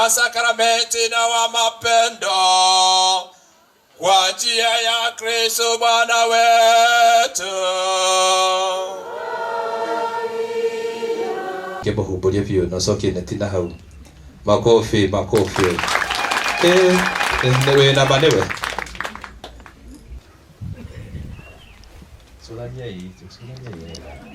Katika sakramenti na wa mapendo kwa njia ya Kristo Bwana wetu. Kĩmũhumbũrie biũ na ũcokie neti na hau. Makofi, makofi. Eh, nĩ wĩna ma nĩwe. Cũraniai, cũraniai wega.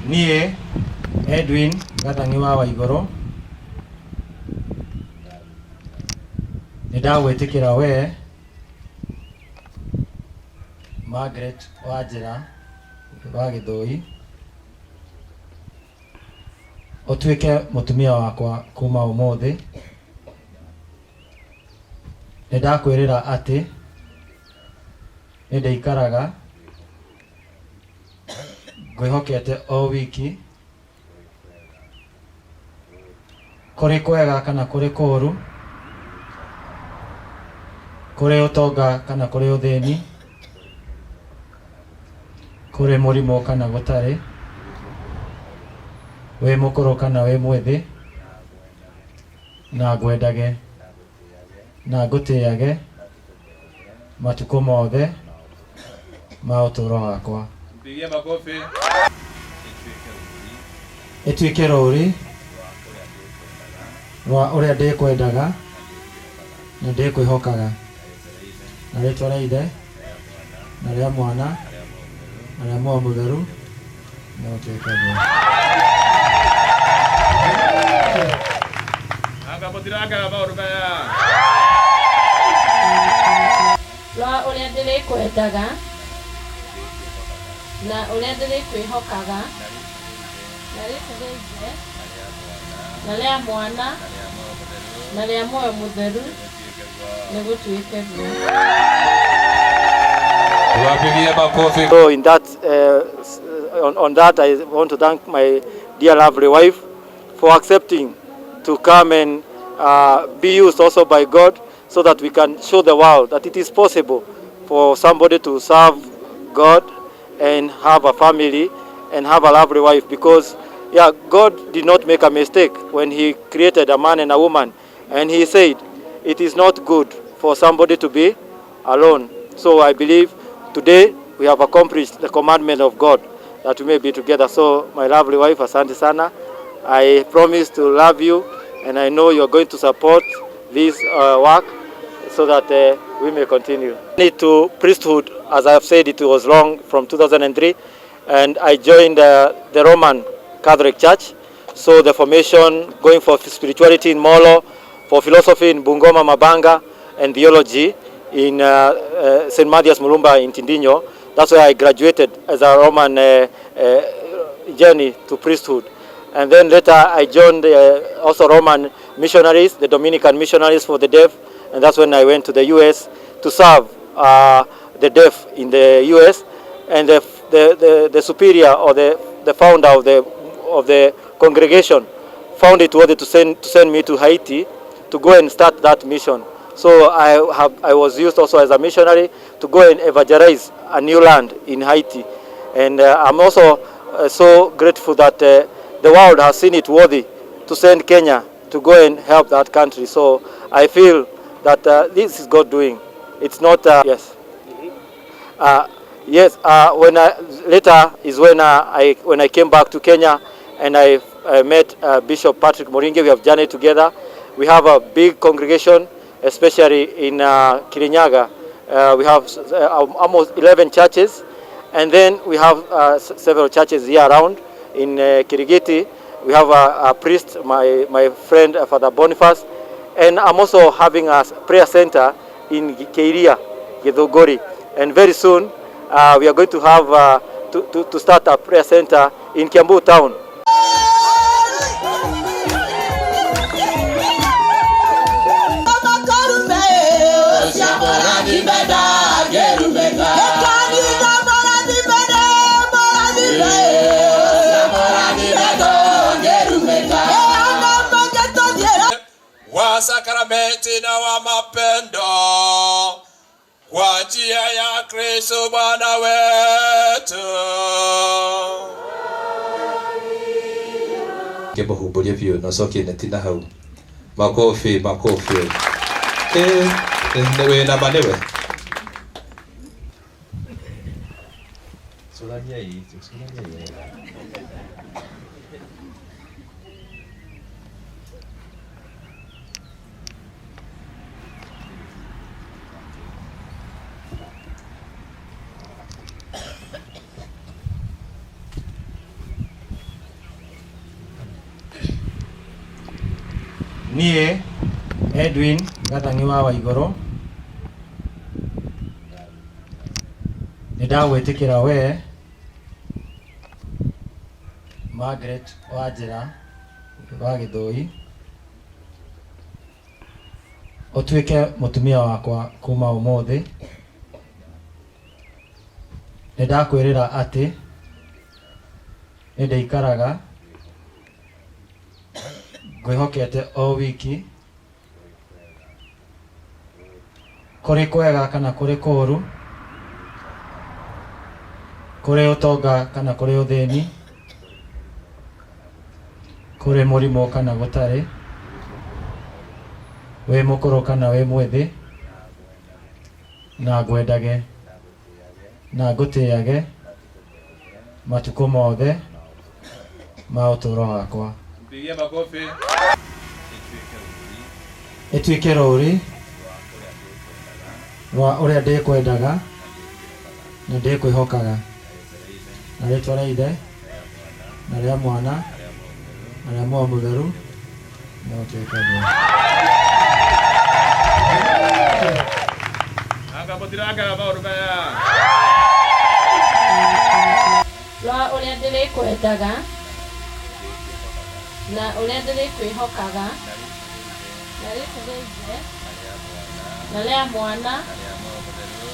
Niĩ Edwin Gathang'i wa Waigũrũ nĩ ndagwĩtĩkĩra we Margaret Wanjĩra wa Gĩthũi ũtuĩke mũtumia wakwa kuma ũmũthĩ. Nĩ ndakwĩrĩra atĩ nĩ ndĩikaraga ngwĩhokete o wiki kũrĩ kwega kana kũrĩ kũũru, kũrĩ ũtonga kana kũrĩ ũthĩni, kũrĩ mũrimũ kana gũtarĩ, wĩ mũkũrũ kana wĩ mwĩthĩ, na ngwendage na ngũtĩage matukũ mothe ma ũtũũro wakwa. Mpigie makofi. Ĩtuĩke rũũri rwa ũrĩa ndĩkwendaga na ndĩkwĩhokaga, na rĩtwa rĩa Ithe na rĩa Mwana na rĩa Muoyo Mũtheru no ũtuĩke guo. Anga mũtirangara maũndũ maya. Rwa ũrĩa ndĩrĩkwendaga na ũrĩa ndĩrĩkwĩhokaga, na rĩtwa rĩa Ithe na rĩa Mwana na rĩa Muoyo Mũtheru nĩ gũtuĩke guo. Tuwapigie makofi. So in that, on that, I want to thank my dear lovely wife for accepting to come and be used also by God, so that we can show the world that it is possible for somebody to serve God and have a family and have a lovely wife. Because yeah, God did not make a mistake when he created a man and a woman, and he said it is not good for somebody to be alone. So I believe today we have accomplished the commandment of God, that we may be together. So my lovely wife, asante sana. I promise to love you, and I know you are going to support this work so that we may continue. To priesthood, as I have said, it was long, from 2003, and I joined the Roman Catholic Church. So the formation, going for spirituality in Molo, for philosophy in Bungoma Mabanga, and theology in St. Matthias Mulumba in Tindinyo. That's where I graduated as a Roman journey to priesthood. And then later I joined also Roman missionaries, the Dominican missionaries for the deaf, and that's when I went to the US to serve the deaf in the US. And the superior, or the founder of the congregation, found it worthy to send me to Haiti to go and start that mission. So I was used also as a missionary to go and evangelize a new land in Haiti. And I'm also so grateful that the world has seen it worthy to send Kenya to go and help that country. So I feel that this is God doing. It's not, yes. Yes, when I, later is when I came back to Kenya and I met Bishop Patrick Moringe. We have journeyed together. We have a big congregation, especially in Kirinyaga. We have almost 11 churches, and then we have several churches here around. In Kirigiti, we have a priest, my friend, Father Boniface, and I'm also having a prayer center in Keiria, Githunguri. And very soon, we are going to have to start a prayer center in Kiambu town. Sakramenti na wa mapendo kwa njia ya Kristo Bwana wetu. Ngĩmũhumbũrie biũ na ũcokie neti na hau. Makofi, makofi. Eh, nĩ wĩna ma nĩwe? Cũraniai, cũraniai wega. Niĩ Edwin Gathang'i wa Waigũrũ nĩ ndagwĩtĩkĩra we Margaret Wanjĩra wa Gĩthũi ũtuĩke mũtumia wakwa kuma ũmũthĩ. Nĩ ndakwĩrĩra atĩ nĩ ndĩikaraga ngwĩhokete o wiki, kũrĩ kwega kana kũrĩ kũũru, kũrĩ ũtonga kana kũrĩ ũthĩni, kũrĩ mũrimũ kana gũtarĩ, wĩ mũkũrũ kana wĩ mwĩthĩ, na ngwendage na ngũtĩage matukũ mothe ma ũtũũro wakwa. Mpigie makofi. Ĩtuĩke rũũri rwa ũrĩa ndĩkwendaga na ndĩkwĩhokaga, na rĩtwa rĩa Ithe na rĩa Mwana na rĩa Muoyo Mũtheru na ũtuĩke guo. Anga mũtirangara maũndũ maya. Rwa ũrĩa ndĩrĩkwendaga na ũrĩa ndĩrĩkwĩhokaga, na rĩtwa rĩa Ithe na rĩa Mwana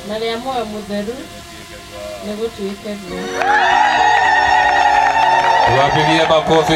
na rĩa Muoyo Mũtheru nĩ gũtuĩke guo. Tuwapigie makofi.